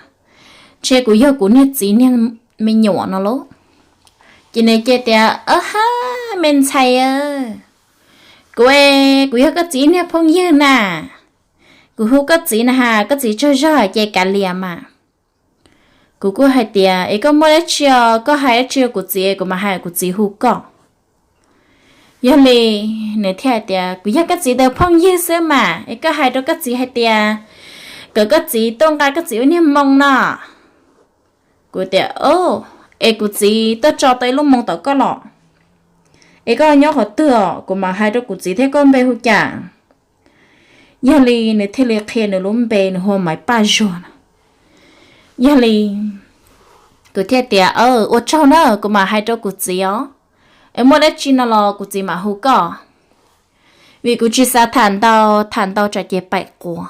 ntshe kuv yog kuv niag txiv niag me nyuam no lauj. Ces nws cia tias, ab ha, me ntxhais, kuv, kuv yog koj txiv niag phooj ywg na, kuv hu koj txiv na has, koj txiv tsaug zog ces kav liam mas. Kuv kuj hais tias, es koj muaj dab tsi os, koj hais dab tsi rau kuv txiv kuv mam hais kuv txiv hu koj. Yog li nws thiaj hais tias, kuv yog koj txiv tus phooj ywg xwb mas, es koj hais rau koj txiv hais tias kom koj txiv tuaj nqa koj txiv ua niag moo no. Kuv tias, es kuv txiv tuaj tso tau ib lub moo tom koj los, es koj nyob qhov twg os, kuv mam hais rau kuv txiv thiab koj npe hu cas. Yog li nws thiaj li qhia nws lub npe, nws hu ua Maiv Paj Zuag no. Yog li kuv thiaj tias, ua tsaug na, kuv mam hais rau kuv txiv os, es muaj dab tsi no los kuv txiv mam hu koj. Vim kuv tsis xav tham ntau, tham ntau tsam ces paim quav.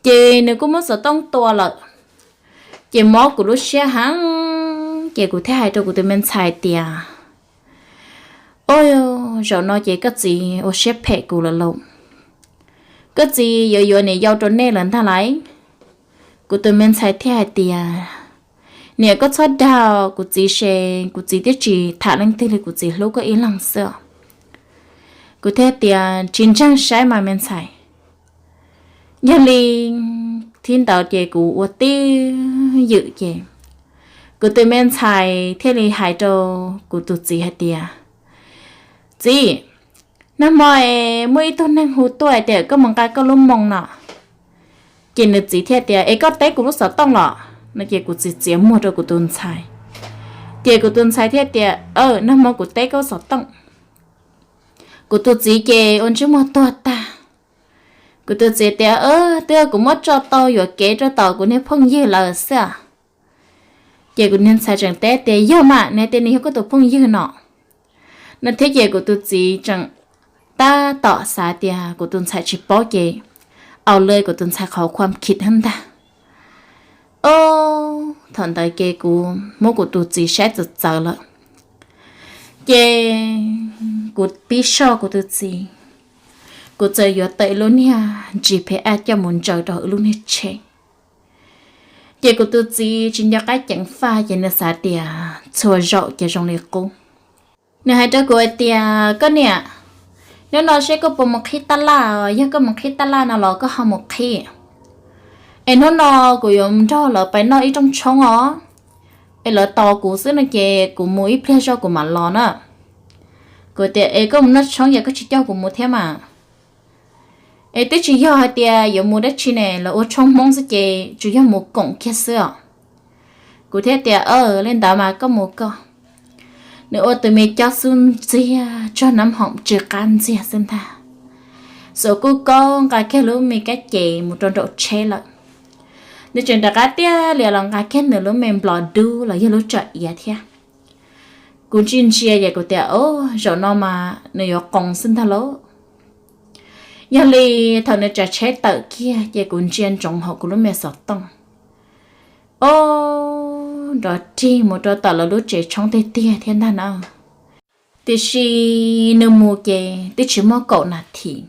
Ces nws kuj muab xov tooj tua lawm, ces mob kuv lub siab heev. Ces kuv thiaj hais rau kuv tus me ntxhais tias, o, zaum no ces koj txiv ua siab phem kuv lawm lauj, koj txiv yuav yuav niam yau rau nej lawm ntag lauj. Kuv tus me ntxhais thiaj hais tias, niam koj txhob dag kuv txiv se, kuv txiv twb tsis tham leej twg li, kuv txiv hlub koj ib leeg xwb. Kuv thiaj tias, tsis ntseeg saib mas me ntxhais. Yog li thib ntawd ces kuv ua twj ywm ces kuv tus me ntxhais thiaj li hais rau kuv tus txiv hais tias, txiv, nag hmo es muaj ib tug neeg hu tuaj hais tias koj mus nqa koj lub moo no. Ces nws txiv thiaj tias, es koj teb kuv lub xov tooj los no? Ces kuv txiv txiav muag rau kuv tus ntxhais. Ces kuv tus ntxhais thiaj tias, nag hmo kuv teb koj lub xov tooj. Kuv tus txiv ces ua ntsej muag tuag tag. Kuv tus txiv tias, twb yog kuv muab tso tau yuam kev rau tom kuv niag phooj ywg lawm xwb. Ces kuv niag ntxhais tseem teb tias, yog mas, nws tias nws yog koj tus phooj ywg no. No thiab ces kuv tus txiv tseem tab tom xav tias kuv tus ntxhais tsis paub ces, au li kuv tus ntxhais qhov khuam khim hab ntag. Ob, thaum ntawd ces kuv muab kuv tus txiv saib txawv txawv lawm. Ces kuv pib soj kuv tus txiv, kuv txawm yuav tau ib lub niag G P S coj mus ntsaws rau ib lub niag tsheb. Ces kuv tus txiv tsis nco qab ceev faj ces nws xav tias txhua zaum ces zoo li qub. Nws hais rau kuv hais tias, koj niam, hnub no seb koj puas mus qhib tab laj, yog koj mus qhib tab laj no los koj ho mus qhib. Es hnub no kuv yuav nrog lawv pais noj ib rooj tshoob os, es lawv tos kuv xwb no ces kuv mus ib pliag zog kuv mam los na. Kuv tias, es koj mus noj tshoob yog koj tsis coj kuv mus thiab mas? Es twb tsis yog hais tias yuav mus dab tsi ne, lawv ua tshoob Hmoob xwb ces tsuas yog mus koom kiag xwb os. Kuv thiaj tias, li ntawd mas koj mus koj. Nws ua tus me cob xub ntxiag tsog nab hoom tsw qab ntxiag xwb ntag. Xuas kuj kaub nqa kiag lub me kab ces mus rau nraum tsheb lawm. Nws tseem rov qab tiag lias los nqa kiag nws lub me nplos dub los yog lub tsom iav thiab. Kuv ntsia ntsia ces kuv tias, o, zaum no mas nws yuav qoos xwb ntag lauj. Yog li thaum nws tsav tsheb tawm kiag ces kuv ntsia ntsoov hauv kuv lub me xov tooj. O, nrov rig mus rau tom lawv lub tsev tshoob tiag tiag thiab ntag na. Tiam sis nws mus ces twb tsis muaj kaum nas this,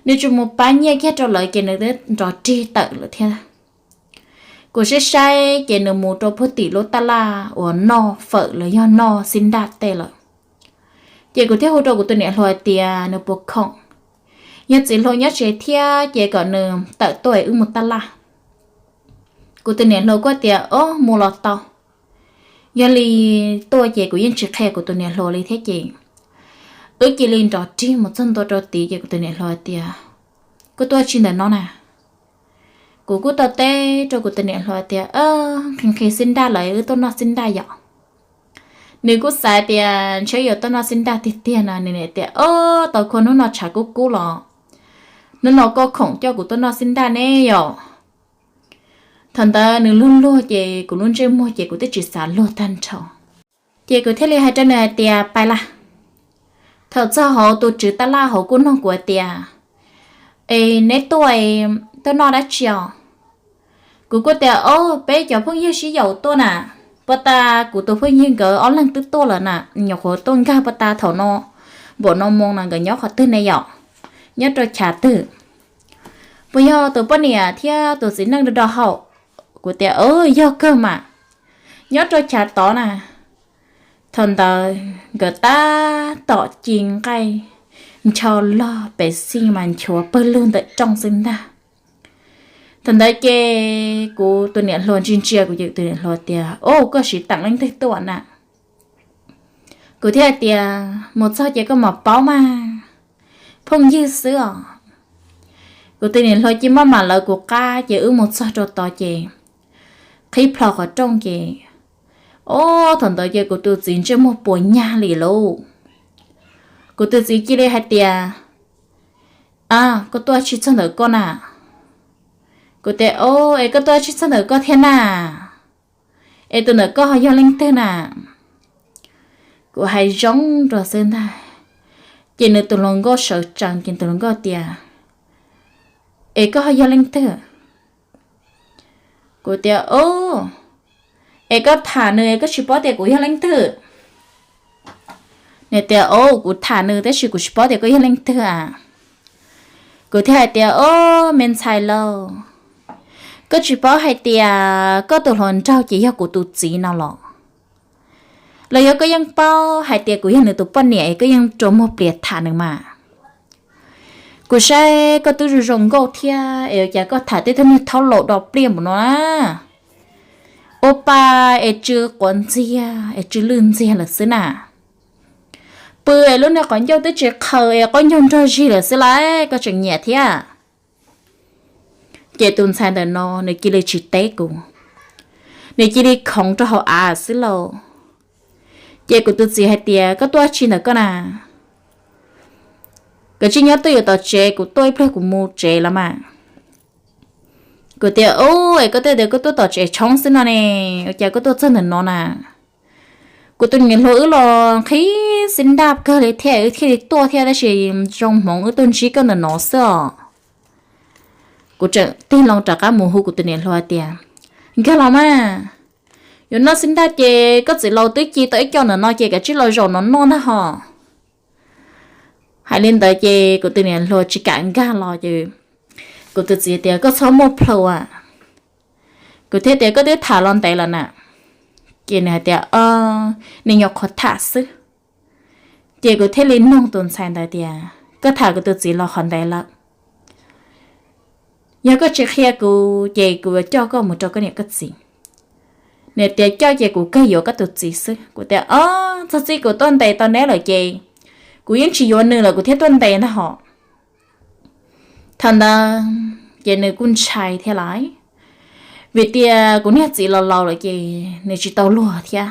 nws tsuas mus pab nyiaj kiag rau lawv ces nws twb nrov rig tawm lawm thiab. Kuv saib saib ces nws mus rau puag tim lub tab laj uas noj fawm los yog noj xib nraj tej lawm. Ces kuv thiaj hu rau kuv tus niam hluas hais tias nws puas khoom, yog txiv hluas nyob tsev thiab ces kom nws tawm tuaj wb mus tab laj. Kuv tus niam hluas kuj tias, o, mus los tau. Yog li tuaj ces kuv yeej tsis qhia kuv tus niam hluas li thiab ces wb cia li nrov rig mus txog ntua rau tid ces kuv tus niam hluas tias, koj tuaj tsi ntawm no na? Kuv kuj tau teb rau kuv tus niam hluas tias, nqhis nqhis xib nraj lawm, wb tuaj noj xib nraj yom. Nws kuj xav tias ntshe yuav tuaj noj xib nraj tiag tiag no, nws tias, o, tau kho hnub no tshav kub kub los, hnub no koj khoom coj kuv tuaj noj xib nraj ne yom. Thaum ntawd nws luag luag ces kuv lub ntsej muag ces kuv twb tsis xav luag tag nrho. Ces kuv thiaj li hais rau nws hais tias, pais las. Thaum txog hauv tus tswv tab laj hauv kuj nug kuv tias, es neb tuaj, tuaj noj dab tsi os? Kuv kuj tias, o, peb cov phooj ywg sib yaum tuaj na, puag ta kuv tus phooj ywg nkawd ob leeg twb tuaj lawm na, nyuam qhuav tuaj nkag puag ta thaum no, npaum no moo no nkawd nyob qhov twg ne yom, nyob rau chav twg? Puas yog tus poj niam thiab tus txiv neej do do hauv? Kuv tias, yog kawg mas, nyob rau chav tod na. Thaum ntawd nkawd tab tom ci nqaij ncho log pes xij mas nchuav pawg lug ntawm rooj xwb ntag. Thaum ntawd ces kuv tus niam hluas ntsia ntsia kuv, tus niam hluas tias, o, koj siv teem leej twg tuaj na? Kuv thiaj hais tias, mus txog ces koj mam paub mas, phooj ywg xwb os. Kuv tus niam hluas cia li maj mam lawv kuv qab ces wb mus txog rau tod ces qhib plho qhov rooj ces, o, thaum ntawd ces kuv tus txiv ntsej muag puas nyag li lauj. Kuv tus txiv cia li hais tias, a, koj tuaj tsis txog ntawm koj na? Kuv tias, o, es koj tuaj tsis txog ntawm koj thiab na? Es tus ntawm koj ho yog leej twg na? Kuv hais zoo rau xwb ntag. Ces nws tus hluas nkauj sawv tsees ces tus hluas nkauj tias, es koj ho yog leej twg? Kuv tias, o, es koj tham nws es koj tsis paub tias kuv yog leej twg? Nws tias, o, kuv tham nws tab sis kuv tsis paub tias koj yog leej twg a. Kuv thiaj hais tias, o, me ntxhais lauj, koj tsis paub hais tias koj tus hluas nraug ces yog kuv tus txiv no los? Los yog koj yeej paub hais tias kuv yog nws tus poj niam es koj yeej rua muag plias tham nws mas? Kuv saib koj twb zoo zoo nkauj thiab es ua cas koj tham tej tug niag thaub laus do pliaj npaum no na? Ua pa es tsw quav ntxiag es tsw lwj ntxiag lawm xwb na. Pw es lub niag qhov ncauj twb tsis qhaws es qaub ncaug nrog zig lawm xwb las, koj tseem nyiam thiab. Ces tus ntxhais ntawm no nws cia li tsis teb kuv, nws cia li khoov rau hauv av xwb lauj. Ces kuv tus txiv hais tias, koj tuaj tsis ntawm koj na? Koj tsis nyob twj ywm tom tsev, kuv tuaj ib pliag kuv mus tsev los mas. Kuv tias, o, es koj twb tias koj tuaj tom tsev tshoob xwb no ne, ua cas koj tuaj txog ntawm no na? Kuv tus niam hluas wb los nqhis xib nraj kawg li thiab wb thiaj li tuaj thiab tab sis zoo hmoov wb tuaj ntsib koj ntawm no xwb os. Kuv tseem tig loo rov qab mus hu kuv tus niam hluas tias, nkag los mas, yuav noj xib nraj ces koj txiv laus twb ci tau ib co ntawm no ces kav tsij los zaum no noj ntag hos. Hais li ntawd ces kuv tus niam hluas tsis kam nkag los ces kuv tus txiv tias, koj txhob muaj plhu a. Kuv thiaj tias, koj twb tham los ntev lawm na? Ces nws hais tias, nws nyuam qhuav tham xwb. Ces kuv thiaj li nug tus ntxhais ntawd tias, koj tham kuv tus txiv los qhov ntev lawm, yog koj tsis qhia kuv ces kuv yuav coj koj mus rau koj niam koj txiv. Nws tias, coj ces kuv kawg yuav koj tus txiv xwb. Kuv tias, o, txog txij kuv tuaj ntes tau neb lawm ces kuv yeej tsis yuav nws lawm kuv thiaj tuaj ntes ntag hos. Thaum ntawd ces nws kuj ntshai thiab lawm, vim tias kuv niag txiv los laus lawm ces nws tsis tau luag thiab.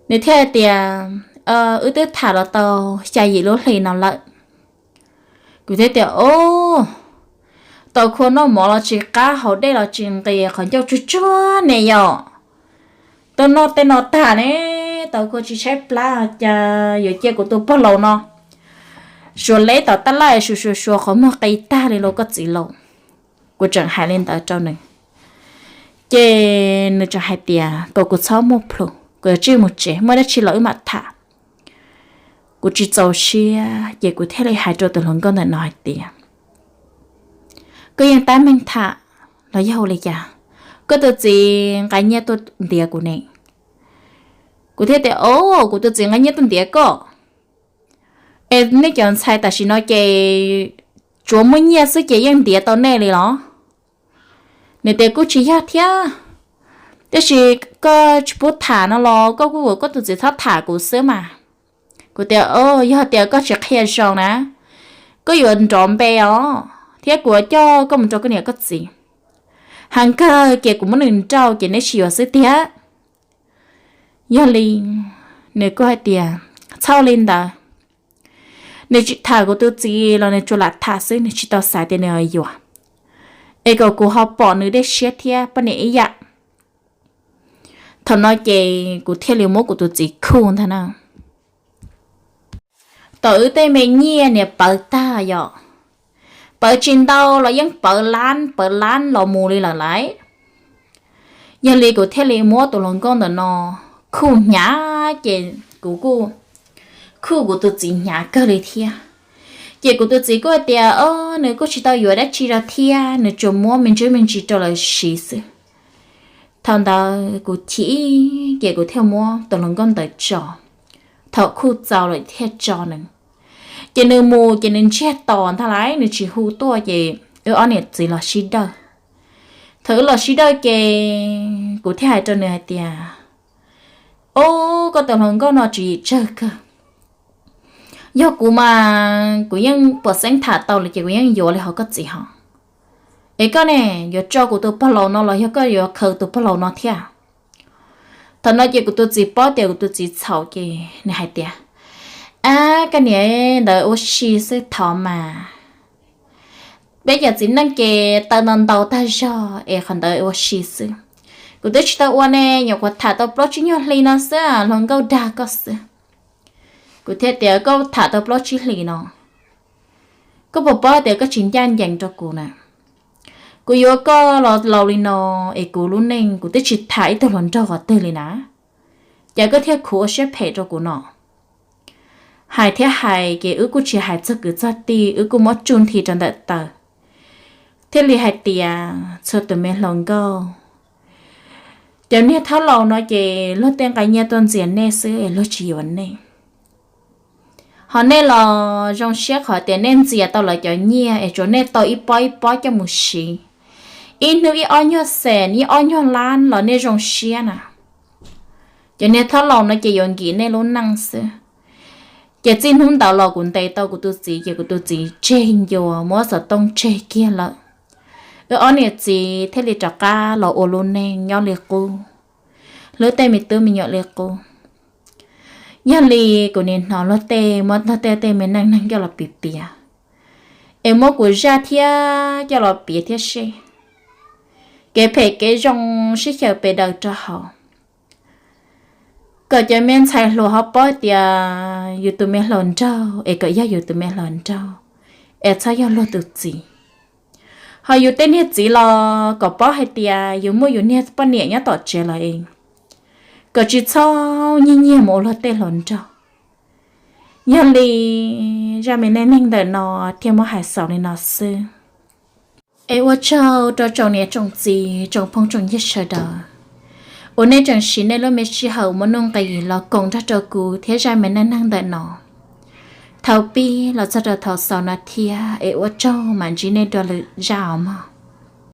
Nws thiaj tias, wb twb tham los tau xya yim lub hli no lawm. Kuv thiaj tias, o, tau khua noj mov los tsis qab, haus dej los tsis nqis, qhov ncauj tsuag tsuag ne yom. Tuaj noj tej no tag ne, tau khua tsis tshaib plab cas yuav cia kuv tus pog laus no suav leb tom tab laj suav suav suav qhov muag qi tag li lauj koj txiv laus. Kuv tseem hais li ntawd rau nws, ces nws tseem hais tias kom kuv txhob muaj plhu, kuv yuav tsij mus tsev, muaj dab tsi los wb mam tham. Kuv tsis txaus siab ces kuv thiaj li hais rau tus hluas nkauj ntawm no hais tias, koj yeej tab meeg tham los yog ua li cas? Koj tus txiv nqa nyiaj tuaj ntiav kuv ne. Kuv thiaj tias, o, kuv tus txiv nqa nyiaj tuaj ntiav koj? Es nej cov ntxhais tam sim no ces tsuav muaj nyiaj xwb ces yeej ntiav tau nej li los? Nws tias, kuj tsis yog thiab, tiam sis koj tsis pub tham no los koj kuj ua koj tus txiv txhob tham kuv xwb mas. Kuv tias, yog tias koj tsis qhia zoo na, koj yuav nrov npe os, thiab kuv yuav coj koj mus rau koj niam koj txiv. Heev kawg ces kuv muab nws nrauj ces neb tsis yuav xwb tiag. Yog li nws kuj hais tias txhob li ntawd, nws tsis tham kuv tus txiv los nws tsuas lam tham xwb, nws tsis tau xav tias nws yuav yuav, es kom kuv ho pom nws dej siab thiab poj niam ib yam. Thaum no ces kuv thiaj li muab kuv tus txiv khuj ntag na. Thaum wb tej me nyiaj niam pawv tag yom, pawv tsis ntau los yeej pawv lab pawv lab los mus li lawm lauj. Yog li kuv thiaj li muab tus hluas nkauj ntawm no khuj hnyav, ces kuv kuj khuj kuv tus txiv hnyav kawg li thiab. Ces kuv tus txiv kuj hais tias o, nws kuj tsis tau yuav dab tsi rau thiab, nws tsuas muab me ntsis me ntsis rau lawv siv xwb. Thaum ntawd kuv chim, ces kuv thiaj muab tus hluas nkauj ntawd tso. Thaum khuj txaus lawm thiaj tso nws. Ces nws mus ces nws ntsiag to ntag lauj, nws tsis hu tuaj ces wb ob niam txiv los sib dawj. Thaum wb los sib dawj ces kuv thiaj hais rau nws hais tias o, koj tus hluas nkauj no tswv yim tsawg kawg. Yog kuv mas kuv yeej puas xeeb tham tau lawm ces kuv yeej yuav li hos koj txiv hos. Es koj ne, yuav tso kuv tus pog laus no los yog koj yuav khaws tus pog laus no thiab? Thaum no ces kuv tus txiv paub tias kuv tus txiv txhaum ces nws hais tias a, koj niam ntawd ua si xwb thov mas. Peb cov txiv neej ces taw ntau ntau tag zog es qhov ntawd ua si xwb. Kuv twb tsis tau ua ne, nyuam qhuav tham tau plaub tsib nyuag hli no xwb, hluas nkauj dag koj xwb. Kuv thiaj tias koj tham tau plaub tsib hlis no, koj puas paub tias koj tsis ncaj ncees rau kuv na? Kuv yuav koj los laus li no es kuv lub neej kuv twb tsis tham ib tug hluas nraug qhov twg li na, ces koj thiaj khuv ua siab phem rau kuv no. Hais thiab hais ces wb kuj tsis hais txog kwv txog tij, wb kuj muab tsuj nthi rau ntawm taw. Thiaj li hais tias txhua tus me hluas nkauj, cov niag thaub laus no ces luag tej nqa nyiaj tuaj ntxias nej xwb es luag tsis yuav nej. Hos nej los zoo siab qhov tias nej ntxias tau lawv cov nyiaj es tsuas nej tau ib pob ib pob coj mus siv, ib hnub ib ob nyuag xees ib ob nyuag lab los nej zoo siab na. Cov niag thaub laus no ces yuav nkim nej lub neej xwb. Ces txij hnub ntawd los kuv ntes tau kuv tus txiv ces kuv tus txiv tseg ncua muab xov tooj tseg kiag lawm. Wb ob niam txiv thiaj li rov qab los ua lub neej nyob li qub, hlub tej me tub me nyuam li qub. Yog li kuv nim hnov luag tej muab luag tej tej me neej neeg coj los piav piav, es muab kuv zaj thiab coj los piav thiab seb, kev phem kev zoo sib xyaw pes daws rau hauv, kom cov me ntxhais hluas ho paub tias yus tus me hluas nraug es kom yog yus tus me hluas nraug, es txhob yog luag tus txiv. Ho yus tej niag txiv los kom paub hais tias yus muaj yus niag poj niam nyob tom tsev lawm, kom tsis txhob nyiag nyiag mus ua luag tej hluas nraug. Yog li zaj me neej neeg ntawm no thiaj muab hais xaus li no xwb. Es ua tsaug rau tsoom niam tsoom txiv tsoom phooj tsoom ywg sawv daws uas nej tseem siv nej lub me sij hawm muaj nuj nqis los koom nrog rau kuv thiab zaj me neej neeg ntawm no thaum pib los txog rau thaum xaus no thiab. Es ua tsaug, mam ntsib nej dua lwm zaj os mog.